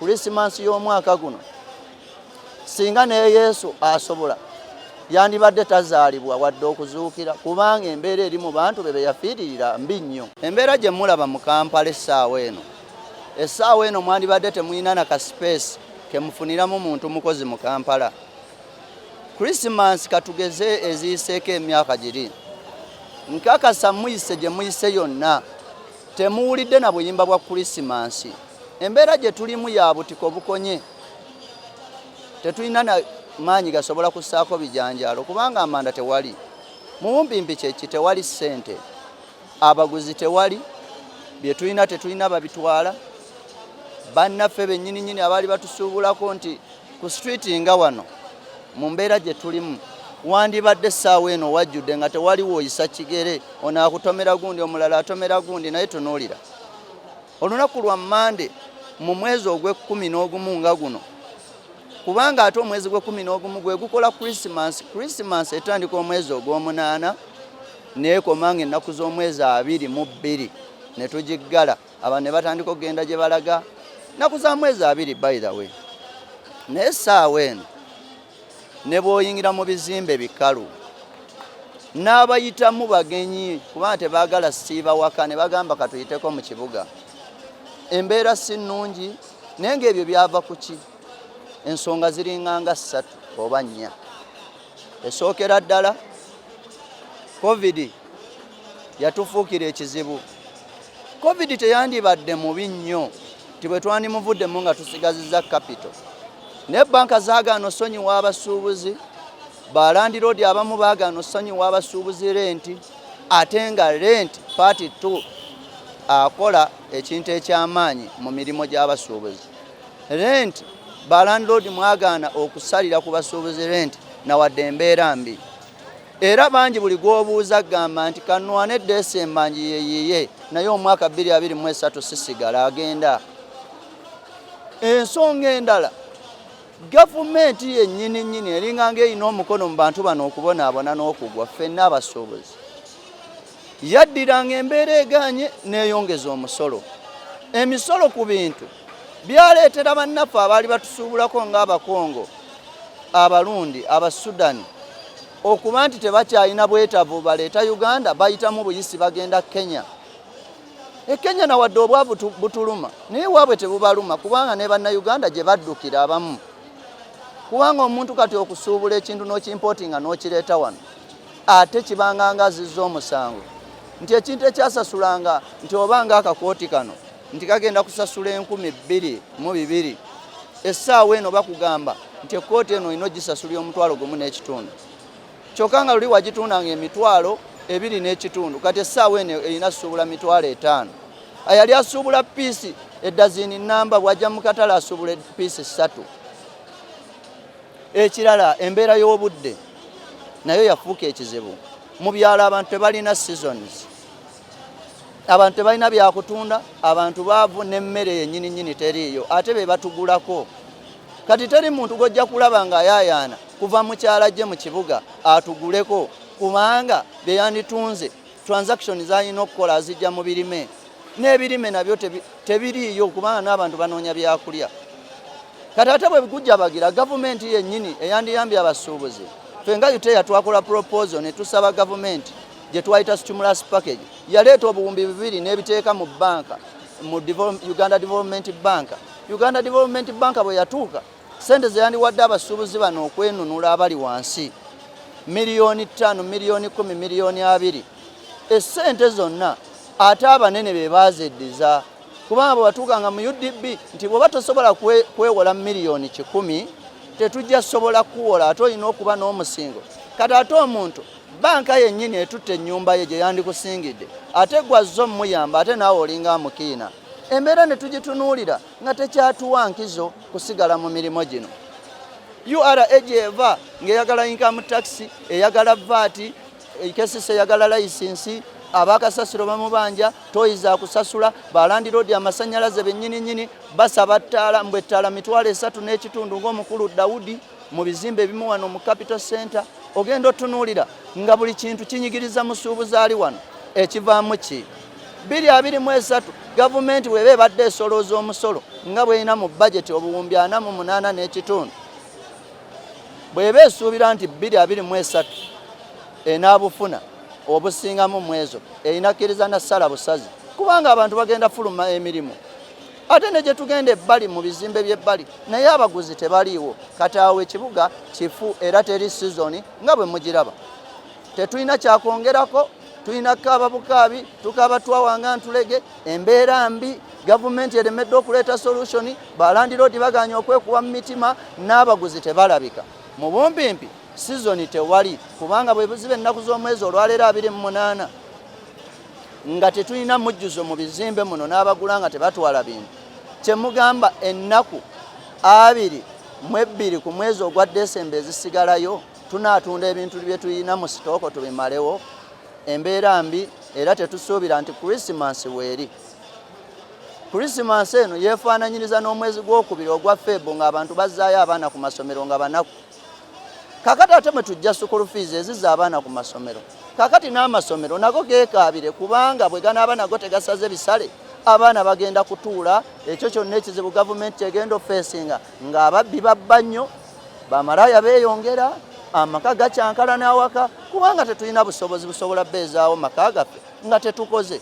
Krisimansi y'omwaka guno, singa ne Yesu asobola, yandibadde tazaalibwa wadde okuzuukira, kubanga embeera eri mu bantu be beyafiiririra mbi nnyo. Embeera gye mulaba mu Kampala essaawa eno, essaawa eno mwandibadde temulina na kasipeesi kemufuniramu muntu mukozi mu Kampala. Krisimansi katugeze eziyiseeko emyaka giri, nkakasa muyise gye muyise yonna temuwulidde na buyimba bwa Krisimansi. Embeera gye tulimu ya butiko bukonye, tetulina na maanyi gasobola kussaako bijanjaalo kubanga amanda tewali. Muwumpimpi kyeki, tewali ssente, abaguzi tewali, bye tulina tetulina babitwala. Bannaffe bennyininyini abaali batusuubulako nti ku street nga wano mu mbeera gye tulimu wandibadde essaawa eno wajjudde nga tewali w'oyisa kigere, ono akutomera gundi, omulala atomera gundi, naye tunuulira olunaku lwa Mmande mu mwezi ogw'ekkumi n'ogumu nga guno, kubanga ate omwezi gw'ekkumi n'ogumu gwe gukola Krisimansi. Krisimansi etandika omwezi ogw'omunaana neekoma nga ennaku z'omwezi 22 ne tugiggala, abantu ne batandika okugenda gye balaga nnaku za mwezi 20, by the way. Naye essaawa eno ne bw'oyingira mu bizimbe bikalu, n'abayitamu bagenyi, kubanga tebaagala siiba waka, ne bagamba katuyiteko mu kibuga. Embeera si nnungi, naye ng'ebyo byava ku ki? Ensonga ziringanga ssatu oba nnya. Esookera ddala, COVID yatufuukira ekizibu. COVID teyandibadde mubi nnyo nti bwe twandimuvuddemu nga tusigazizza capital, naye banka zaagaana osonyiwa abasuubuzi, balandiroodi abamu baagaana osonyiwa abasuubuzi renti, ate nga renti part 2 akola ekintu ekyamaanyi mu mirimu gy'abasuubuzi. Renti, balandiroodi mwagaana okusalira ku basuubuzi renti nawadde embeera mbi, era bangi buli gw'obuuza gamba nti kanwane Desemba ngiyeyiye, naye omwaka 2023 sisigala agenda. Ensonga endala, gavumenti yennyini nnyini eringa ng'erina omukono mu bantu bano okubonaabona n'okugwa. Ffenna abasuubuzi yaddiranga embeera egaanye n'eyongeza omusolo, emisolo ku bintu byaleetera bannaffe abaali batusuubulako ng'Abakongo, Abalundi, Abasudani okuba nti tebakyalina bwetaavu baleeta Uganda, bayitamu buyisi bagenda Kenya. E Kenya nawadde obwavu butuluma, naye waabwe tebubaluma, kubanga ne Bannayuganda gye baddukira abamu, kubanga omuntu kati okusuubula ekintu n'okimpootinga n'okireeta wano, ate kibanga nga azizza omusango nti ekintu ekyasasulanga nti oba nga akakooti kano nti kagenda kusasula 2200, essaawa eno bakugamba nti ekkooti eno olina ogisasulira 1500, kyokka nga luli wagitundanga 2500. Kati essaawa eno erina suubula 50,000. Ayali asuubula piisi eddazini namba, bw'ajja mu katale asuubula piisi ssatu. Ekirala, embeera y'obudde nayo yafuuka ekizibu. Mu byalo abantu tebalina seasons, abantu tebalina byakutunda, abantu baavu, n'emmere yennyini nnyini teriiyo, ate be batugulako. Kati teri muntu gw'ojja kulaba ng'ayaayaana kuva mu kyalo ajje mu kibuga atuguleko, kubanga bye yanditunze, transaction z'alina okukola azijja mu birime, n'ebirime nabyo tebiriiyo, kubanga n'abantu banoonya byakulya. Kati ate bwe gujabagira, gavumenti yennyini eyandiyambye abasuubuzi, ffe nga UTEA twakola proposal ne tusaba gavumenti gye twayita stimulus package. Yaleeta 2000 n'ebiteeka mu banka, mu Uganda Development Bank. Uganda Development Bank bwe yatuuka, sente ze yandiwadde abasuubuzi bano okwenunula abali wansi, miliyoni 5, miliyoni 10, miliyoni 20, essente zonna ate abanene be baazeddiza, kubanga bwe watuukanga mu UDB nti bw'oba tosobola kwewola miliyoni 100, tetujja sobola kuwola, ate olina okuba n'omusingo. Kati ate omuntu banka yennyini etutte ennyumba ye gye yandikusingidde, ate gwazze omuyamba, ate naawe olinga amukiina. Embeera ne tugitunuulira nga tekyatuwa nkizo kusigala mu mirimu gino. URA gyeva ng'eyagala income tax, eyagala VAT, KCC eyagala license, abakasasiro bamubanja, toyiza kusasula, balandiroodi amasannyalaze bennyini nnyini basaba ttaala, mbwe ettaala 35,000 ng'omukulu Dawudi mu bizimbe ebimu wano mu Capital Center. Ogenda otunuulira nga buli kintu kinyigiriza musuubuzi ali wano. Ekivaamu ki? 2023 gavumenti bweba ebadde esolooza omusolo nga bw'erina mu bajeti obuwumbi 48.5, bw'eba esuubira nti 2023 enaabufuna obusingamu mu ezo, erina kkiriza na ssala busazi, kubanga abantu bagenda fuluma emirimu. Ate ne gye tugenda ebbali mu bizimbe by'ebbali, naye abaguzi tebaliiwo. Kati awo ekibuga kifu era teri sizoni nga bwe mugiraba. Tetulina kyakwongerako, tulina kaaba bukaabi, tukaaba twawanga ntulege. Embeera mbi, gavumenti eremedde okuleeta solution, balandiroodi baganye okwekuba mu mitima, n'abaguzi tebalabika. Mu bumpimpi, sizoni tewali, kubanga bwe buziba ennaku z'omwezi olwaleero 28 nga tetulina mujjuzo mu bizimbe muno, n'abagula nga tebatwala bintu. Kyemugamba, ennaku 22 ku mwezi ogwa Desemba ezisigalayo, tunaatunda ebintu bye tulina mu sitooko tubimalewo? Embeera mbi, era tetusuubira nti Krisimansi weeri. Krisimansi eno yeefaananyiriza n'omwezi gwokubiri ogwa Feb, ng'abantu bazzaayo abaana ku masomero nga banaku. Kakati ate mwe tujja school fees ezizza abaana ku masomero. Kakati n'amasomero nago geekaabire, kubanga bwe ganaaba nago tegasaze bisale, abaana bagenda kutuula. Ekyo kyonna ekizibu gavumenti kyegenda ofeesinga, ng'ababbi babba nnyo, bamalaaya beeyongera, amaka gakyankalana awaka, kubanga tetulina busobozi busobola beezaawo maka gaffe nga tetukoze.